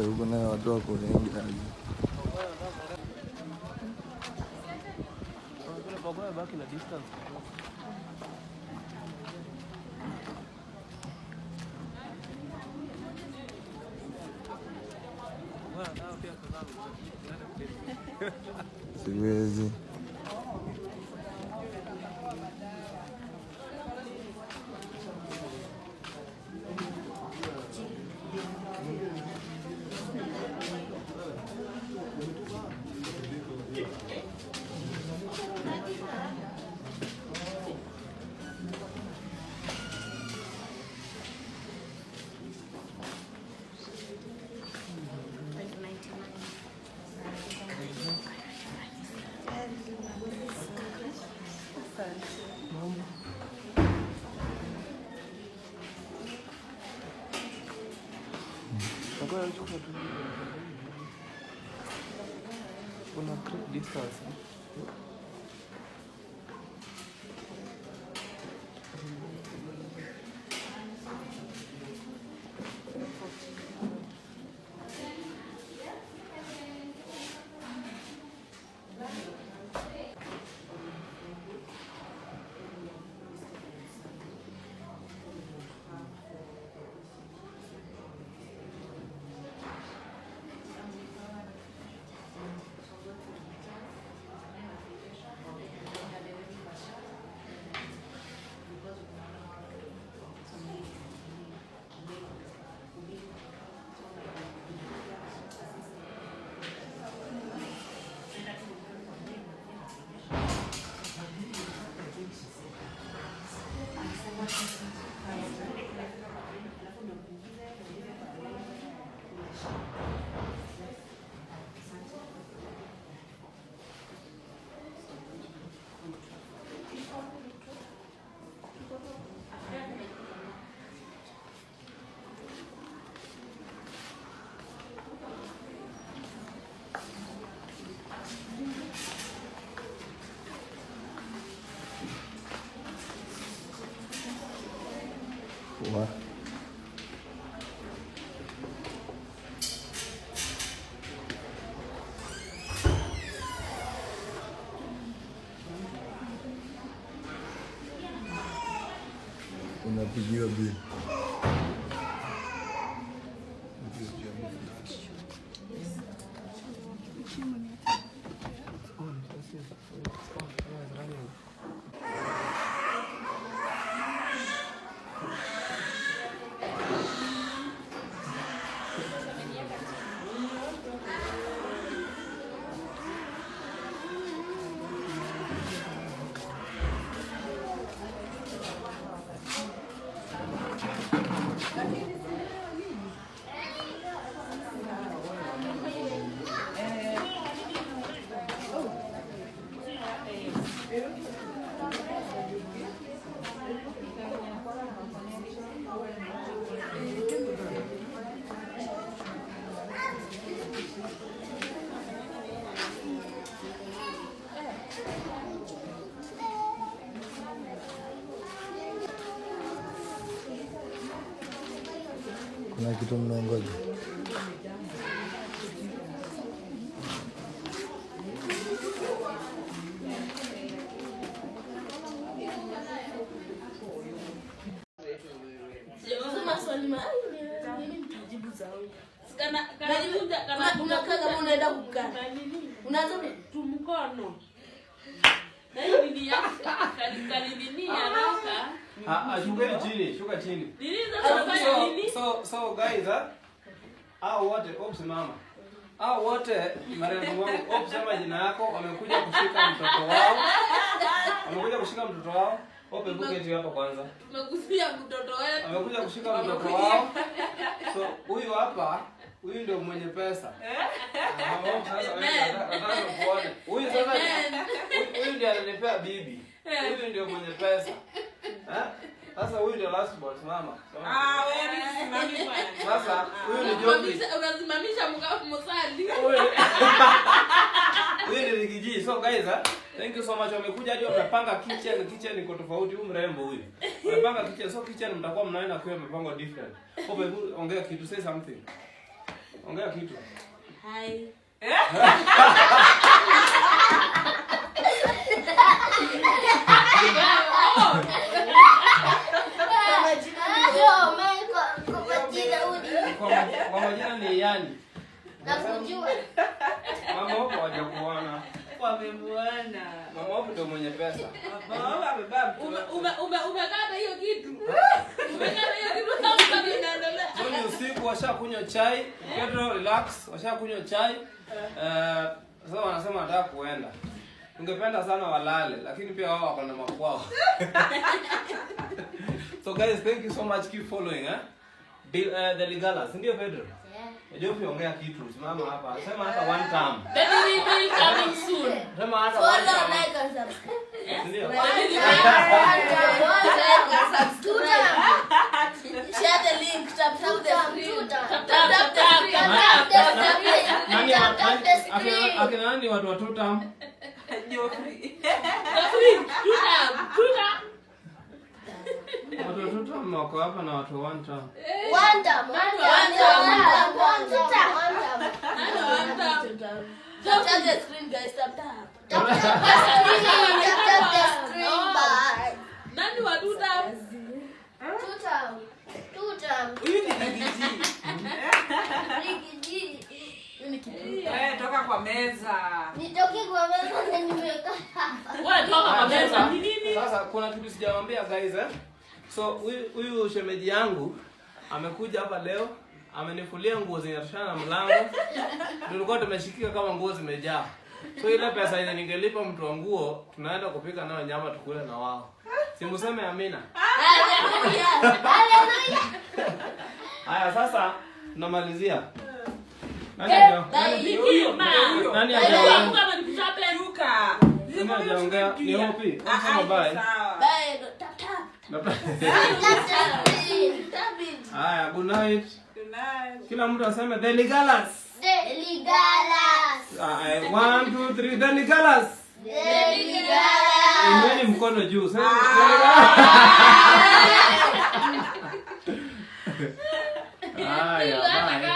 Huko nayo watu wako wengi aje. Siwezi. Una create distance. Wa. Unapigiwa bili. It's on. That's it. It's on. Yeah, it's running. Kuna kitu mnaongoja? Unakaa kama unaenda kukaa. Unaanza tumkono. Na hii nini yake haraka. Ah, shuka chini, shuka chini. Nini sasa unafanya nini? So guys, hao wote oops mama. Hao wote marehemu wangu, oops sema jina yako, wamekuja kushika mtoto wao. Wamekuja kushika mtoto wao. Ope bucket hapa kwanza. Tumegusia mtoto wetu. Wamekuja kushika mtoto wao. So huyu hapa, huyu ndio mwenye pesa. Huyu sasa huyu ndiye ananipea bibi. Huyu ndio mwenye pesa. Eh? Sasa huyu ndio last born, simama. Simama. Ah, wewe mimi simami bwana. Sasa huyu ni Geoffrey. Unasimamisha mkafu msali. Huyu ni Rigiji. So guys, thank you so much. Wamekuja hadi wamepanga kitchen, kitchen iko tofauti huyu mrembo huyu. Wamepanga kitchen. So kitchen mtakuwa mnaenda kwa imepangwa different. Hope hebu ongea kitu, say something. Ongea kitu. Hi. Kwa majina ni Yani. Nakujua. Mama wako hawajakuona. Wamemuona. Mama wako ndio mwenye pesa. Mama amebeba mtoto. Umekata hiyo kitu. Umekata hiyo kitu kama bado inaendelea. So ni usiku washakunywa chai, Pedro relax, washakunywa chai. Sasa wanasema wanataka kuenda. Tungependa sana walale, lakini pia wao wako na makwao. So guys, thank you so much, keep following eh. The Ligalas, ndio Pedro? Yeah. Geoffrey ongea kitu, simama hapa. Sema hata one time. Baby reveal coming soon. Sema hata one Follow, time. like and subscribe. Ndio. One time, one time, subscribe. Share the link, tap tap the screen. Tap tap the screen. Tap tap the screen. Nani Tap tap the screen. akina nani watu wa tutam? Geoffrey. Tuta, tuta. Watu wa tutam wako hapa na watu wa one time. One time, one time, one time, one time. Nani wa tuta? Tap tap the screen, guys. Tap tap. Tap tap the screen. Tap tap the screen. Bye. Nani wa tuta? Two time. Two time. Huyu ni Rigiji. Rigiji. Wewe toka kwa meza. Nitoke kwa meza na nimekaa hapa. Wewe toka kwa meza. Ni nini? Sasa kuna kitu sijawaambia guys eh. So huyu shemeji yangu amekuja hapa leo, amenifulia nguo zinatoshana na mlango. Tulikuwa tumeshikika kama nguo zimejaa. So ile pesa yenye ningelipa mtu wa nguo, tunaenda kupika nayo nyama tukule na wao. Simuseme amina. Hallelujah. Hallelujah. Haya sasa tunamalizia. Nani haja? Niki, ma. Nani Wewe hajaongea? kama nikuchape. Shuka. Nani hajaongea? Ni Hopi. Sema bye. Sawa. Bye. Tap tap. Tap the screen. Tap it. Haya, good night. Good night. Kila mtu aseme the Ligalas. The Ligalas. 1 2 3 the Ligalas. The Ligalas. Inueni mkono juu. Sema the Ligalas. Haya, bye.